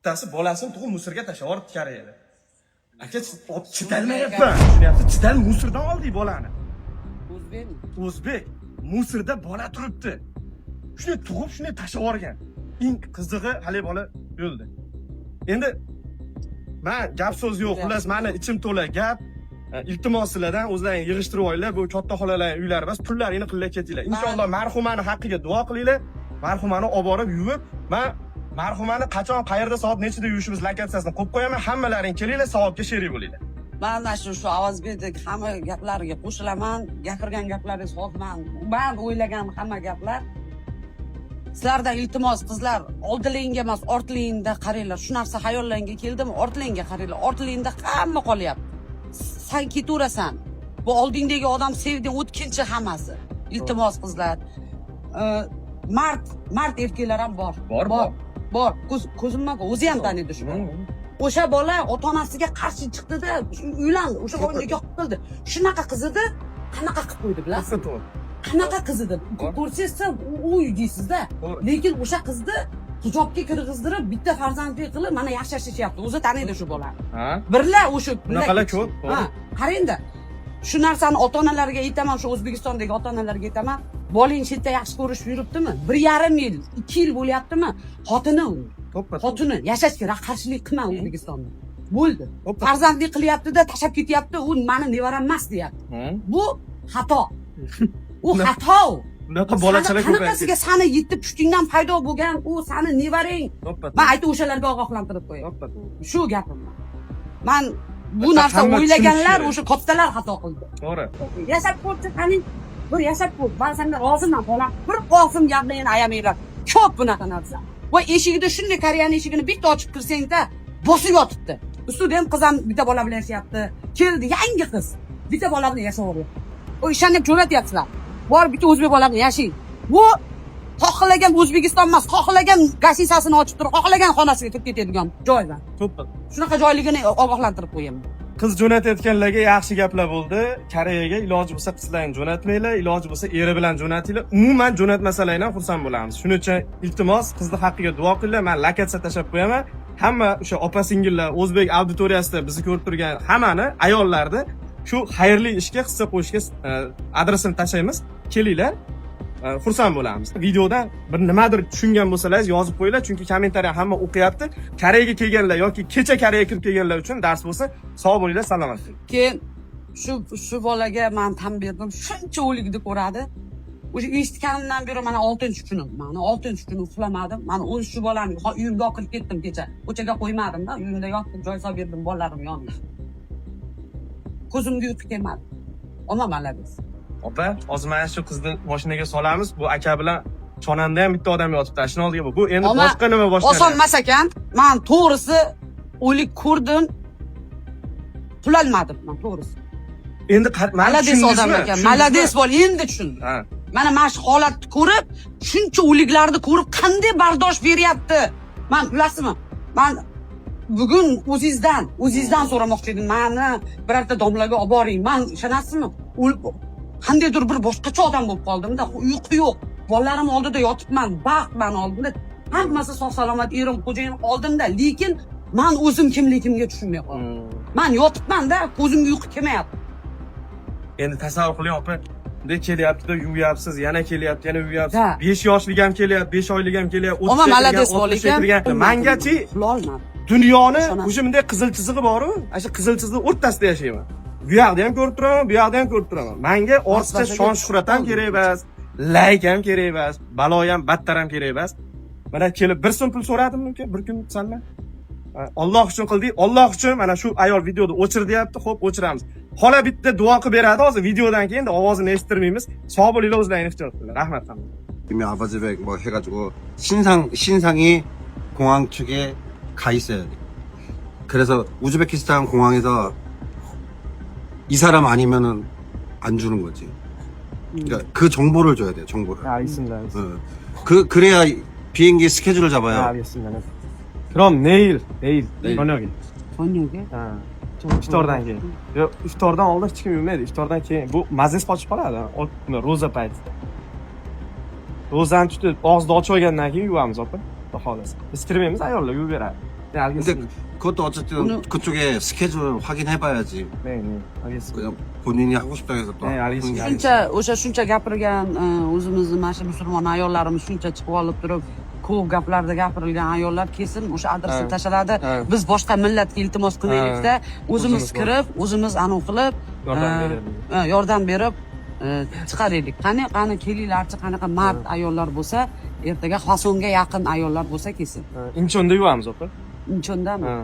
Bittasi bolasini tug'ib, мусор ga tashlab yuboribdi Koreyada. Aka, olib chidolmayapman. Tushunyapsiz? Chidal, мусор dan oldik bolani. O'zbekmi? O'zbek. Мусор da bola turibdi. Shuni tug'ib, shuni tashlab yuborgan. Eng qizig'i, haligi bola o'ldi. Endi man gap so'z yo'q, xullas, mani ichim to'la gap. Iltimos sizlardan, o'zlaring yig'ishtirib olinglar, bu katta xolalarning uylari emas, pullaringni qilib ketinglar. Inshaalloh, marhumani haqqiga duo qilinglar. Marhumani olib borib yuvib, man marhumani qachon, qayerda, soat nechida yuvishimiz lokatsiyasini qo'yib qo'yaman. Hammalaring kelinglar, savobga sherik bo'linglar. Man mana shu Avazbekdek hamma gaplariga qo'shilaman. Gapirgan gaplaringiz hozir man o'ylagan hamma gaplar. Sizlardan iltimos, qizlar, oldilingga emas, ortlingda qaranglar. Shu narsa xayollaringga keldimi, ortlingga qaranglar. Ortlingda hamma qolyapti. San ketaverasan. Bu oldingdagi odam sevding, o'tkinchi hammasi. Iltimos, qizlar. Mard, mard erkaklar ham bor. Bor, Bor. Bor. Ko'zimma o'zi ham taniydi shu bola. O'sha bola ota onasiga qarshi chiqdida, uylandi, o'sha bola nikoh qildi. Shunaqa qiz edi, qanaqa qilib qo'ydi, bilasizmi? To'g'ri. Qanaqa qiz edi? Bor. Ko'rsangiz, uy deysizda. To'g'ri. Lekin o'sha qizni hijobga kirgizdirib, bitta farzandli qilib, mana yaxshi yashashyapti. O'zi taniydi shu bolani. Ha? Birla o'sha Bunaqalar ko'p, to'g'ri. Ha, qarangda. Shu narsani ota onalarga aytaman, shu O'zbekistondagi ota onalarga aytaman. Bolang chetda yaxshi ko'rishib yuribdimi? 1,5 yil, 2 yil bo'lyaptimi? Xotini u. To'ppa. Xotini yashashga qarshilik qilma O'zbekistonda. Bo'ldi. To'ppa. Farzandli qilyapti-da, tashlab ketyapti, u mani nevaram emas deyapti. Bu xato. U xato. Bunaqa bolachalar Sani ko'payib qanaqasiga sani yetti pushtingdan paydo bo'lgan, u sani nevarang. To'ppa. Man aytib, o'shalarga ogohlantirib qo'yay. To'ppa. Shu gapim. Man bu Bitta narsa hamma o'ylaganlar tushunishi o'sha kattalar xato qildi. To'g'ri. Yashab ko'rchi, qani, bir yashab ko'r. Man sendan roziman, bolam. Bir og'zim gapni endi ayamanglar. Ko'p bunaqa narsa. Va eshigida shunday, Koreyani eshigini bitta ochib kirsangda, bosib yotibdi. Ustida ham qiz ham bitta bola bilan yashayapti. Keldi yangi qiz. Bitta bola bilan yashayapti. U ishonib jo'natyapsizlar. Bor, bitta o'zbek bola bilan yashang. Bu xohlagan O'zbekiston emas, xohlagan гостиница sini ochib turib, xohlagan xonasiga kirib ketadigan joy. To'ppa. Shunaqa joyligini ogohlantirib qo'yaman. Qiz jo'natayotganlarga yaxshi gaplar bo'ldi. Koreyaga iloji bo'lsa qizlarni jo'natmanglar, iloji bo'lsa eri bilan jo'natinglar. Umuman jo'natmasalaring ham xursand bo'lamiz. Shuning uchun iltimos, qizni haqqiga duo qilinglar. Men lokatsiya tashlab qo'yaman. Hamma o'sha opa singillar, o'zbek auditoriyasida bizni ko'rib turgan hammani, ayollarni shu xayrli ishga hissa qo'shishga adresini tashlaymiz. Kelinglar. Xursand bo'lamiz. Videodan bir nimadir tushungan bo'lsalaringiz, yozib qo'yinglar, chunki kommentariy hamma o'qiyapti. Koreyaga kelganlar yoki kecha Koreyaga kirib kelganlar uchun dars bo'lsa, sog' bo'linglar, salomat bo'ling. Keyin shu bolaga man tan berdim. Shuncha o'likni ko'radi. O'sha eshitganimdan beri mana oltinchi kunim, mana oltinchi kuni uxlamadim. Man o'zi shu bolani uyimga olib kirib ketdim kecha. Ko'chaga qo'ymadimda, uyimda yotdim, joy solib berdim bolalarim yonida. Ko'zimga uyqu kelmadi. Oma, молодец. Opa, hozir mana shu qizni mashinaga solamiz. Bu aka bilan chonanda ham bitta odam yotibdi. Shuni oldiga bu. Bu endi Oma, boshqa nima boshlanadi? Oson emas ekan. Man to'g'risi o'lik ko'rdim. Qilolmadim man to'g'risi. Endi mana Молодец odam tushundingizmi? ekan. Tushundingizmi? Молодец bola, endi tushundim. Ha. Mana shu holatni ko'rib, shuncha o'liklarni ko'rib qanday bardosh beryapti. Man, bilasizmi? Man bugun o'zingizdan so'ramoqchi edim. Mani birorta domlaga olib boring. Man, ishonasizmi? Qandaydir bir boshqacha odam bo'lib qoldimda. Uyqu yo'q. Bolalarim oldida yotibman, baxt mani oldimda. Hammasi sog' salomat, erim, xo'jayin oldimda, lekin man o'zim kimligimga tushunmay qoldim. Man yotibman-da, ko'zimga uyqu kelmayapti. Endi tasavvur qiling, opa. Bunday kelyapti-da, yuvayapsiz, yana kelyapti, yana yuvayapsiz. Да. 5 yoshlik ham kelyapti, 5 oylik ham kelyapti, Oma, 30 ga молодец kirgan, bola 60 ga ekan. kirgan. Mangachi Uxlolmadim. dunyoni Ishonaman. o'sha bunday qizil chizig'i boru, ana shu qizil chiziqni o'rtasida yashayman. Bu yoqda ham ko'rib turaman, bu yoqda ham ko'rib turaman. Manga ortiqcha Vasvasaga shon shuhrat ham kerak emas, layk ham kerak emas, balo ham, battar ham kerak emas. Mana kelib 1 so'm pul so'radim mumkin, bir kun sandan. Alloh uchun qildik, Alloh uchun. Mana shu ayol videoda o'chir deyapti, xo'p, o'chiramiz. Xola bitta duo qilib beradi hozir videodan keyin, endi ovozini eshittirmaymiz. Sog' bo'linglar, o'zlaringni ehtiyot qilinglar. Rahmat hammaga. 이미 아버지백 뭐 해가지고 신상이 공항 측에 가 있어야 돼. 그래서 우즈베키스탄 공항에서 이 사람 아니면은 안 주는 거지. 그러니까 그 정보를 줘야 돼, 정보를. 알겠습니다. 어. 그래야 비행기 스케줄을 잡아요. 알겠습니다. 그럼 내일 내일. 저녁에. 저녁에? Ha. Iftordan keyin. Yo'q, iftordan oldin hech kim yuvmaydi. Iftordan keyin bu mazasi qochib qoladi. Ro'za paytida. Ro'zani tutib, og'izni ochib olgandan keyin yuvamiz, opa. Xudo xohlasa. Biz kirmaymiz, ayollar yuvib beradi. 네, 근데 알겠습니다. 그것도 어쨌든 오늘- 그쪽에 스케줄 확인해봐야지. 네, 네, 알겠습니다. 그냥 본인이 하고 싶다 해서 또 네, 알겠습니다. 하는 게 Shuncha o'sha shuncha gapirgan o'zimizni mana shu musulmon ayollarimiz shuncha chiqib olib turib ko'p gaplarda gapirilgan ayollar kelsin, o'sha adresni Ha. tashladi. Ha. Biz boshqa millatga iltimos qilmaylikda, o'zimiz O'zimiz kirib, o'zimiz anavi qilib, Yordam beraylik. Yordam berib chiqaraylik. Qani, qani kelinglarchi, qanaqa mard ayollar bo'lsa, ertaga fasonga yaqin ayollar bo'lsa kelsin. Ha, Inchonda yuvamiz, opa. Inchondami? Ha.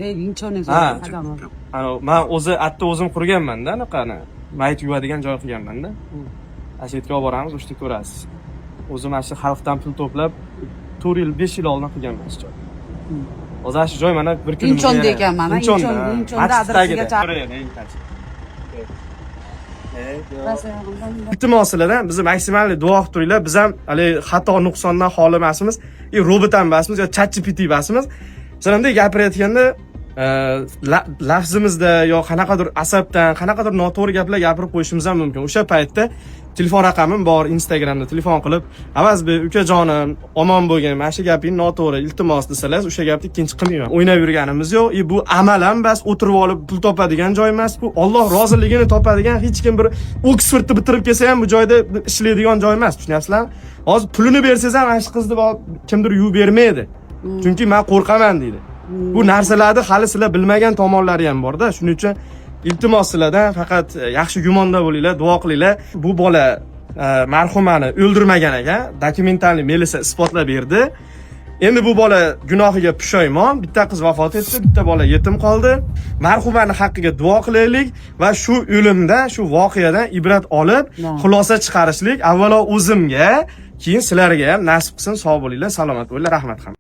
Deydi, Inchon. Ha. Ana man o'zi atda o'zim qurganman-da, anaqani. Mayit yuvadigan joy qilganman-da. Ana shu yerga olib boramiz, o'sha yerda ko'rasiz. O'zim mana shu xalqdan pul to'plab 4 yil, 5 yil oldin qilganman shu joy. Hozir ana shu joy mana bir kunimizga Inchonda yaraydi. ekan mana, Inchonda. Inchonda Masjid adresiga tagida. Iltimos sizlardan bizni maksimal duo qilib turinglar. Biz ham haligi xato nuqsondan xoli emasmiz, и robot ham emasmiz yo ChatGPT emasmiz. Masalan, bunday gapirayotganda lafzimizda yo qanaqadir asabdan qanaqadir noto'g'ri gaplar gapirib qo'yishimiz ham mumkin. O'sha paytda telefon raqamim bor Instagramda, telefon qilib, "Avazbek ukajonim, omon bo'lgin, mana shu gaping noto'g'ri, iltimos" desalar, o'sha gapni ikkinchi qilmayman. O'ynab yurganimiz yo'q. И bu amal ham bas, o'tirib olib pul topadigan joy emas bu. Alloh roziligini topadigan, hech kim bir Oksfordni bitirib kelsa ham bu joyda ishlaydigan joy emas, tushunyapsizlarmi? Hozir pulini bersangiz ham mana shu qizni kimdir yuvib bermaydi, chunki man qo'rqaman deydi. Bu narsalarni hali sizlar bilmagan tomonlari ham borda. Shuning uchun iltimos sizlardan faqat yaxshi gumonda bo'linglar, duo qilinglar. Bu bola marhumani o'ldirmagan ekan, документальный melisa isbotlab berdi. Endi bu bola gunohiga pushaymon. Bitta qiz vafot etdi, bitta bola yetim qoldi. Marhumani haqqiga duo qilaylik va shu o'limdan, shu voqeadan ibrat olib, xulosa chiqarishlik avvalo o'zimga, keyin sizlarga ham nasib qilsin. Sog' bo'linglar, salomat bo'linglar, rahmat ham.